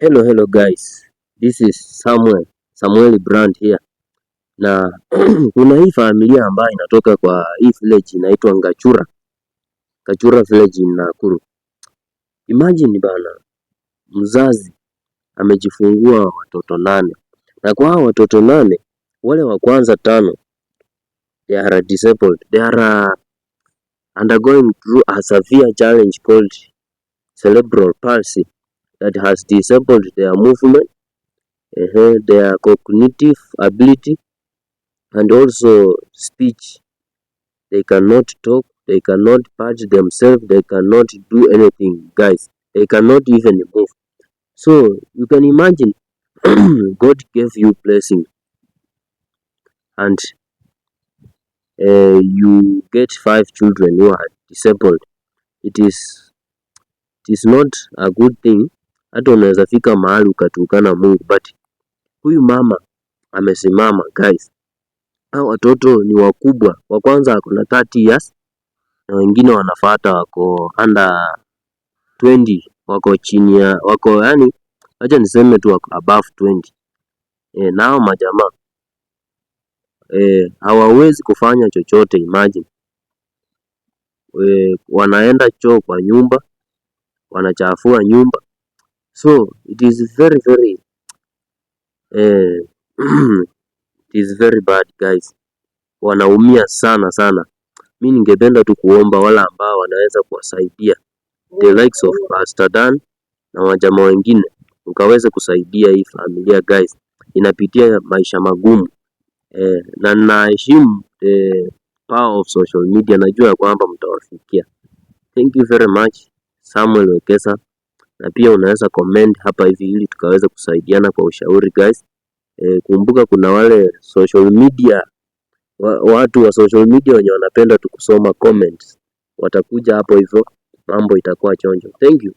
Hello, hello guys. This is Samuel, Samuel Brand here. Na kuna hii familia ambayo inatoka kwa hii village inaitwa Ngachura. Ngachura village in Nakuru. Imagine bana, mzazi amejifungua watoto nane, na kwa hao watoto nane, wale wa kwanza tano, they are disabled. They are undergoing through a severe challenge called cerebral palsy that has disabled their movement, their cognitive ability and also speech. They cannot talk, they cannot patch themselves, they cannot do anything, guys. They cannot even move. So you can imagine, God gave you blessing and you get five children who are disabled. It is not a good thing. Hata unaweza fika mahali ukatukana Mungu, but huyu mama amesimama, guys. Hao watoto ni wakubwa, wa kwanza ako na 30 years na wengine wanafuata wako under 20, wako chini ya wako, yani acha niseme tu wako above 20. E, nao majamaa hawawezi kufanya chochote, imagine. E, wanaenda choo kwa nyumba, wanachafua nyumba, so it is very very it is very bad, guys. Wanaumia sana sana. Mi ningependa tu kuomba wale ambao wanaweza kuwasaidia, the likes of Pastor Dan na wajamaa wengine, mkaweze kusaidia hii familia, guys, inapitia maisha magumu na naheshimu the power of social media, najua ya kwamba mtawafikia. Thank you very much, Samuel Wekesa, na pia unaweza comment hapa hivi ili tukaweza kusaidiana kwa ushauri, guys. Kumbuka kuna wale social media watu wa social media wenye wanapenda tu kusoma comments, watakuja hapo hivyo, mambo itakuwa chonjo. Thank you.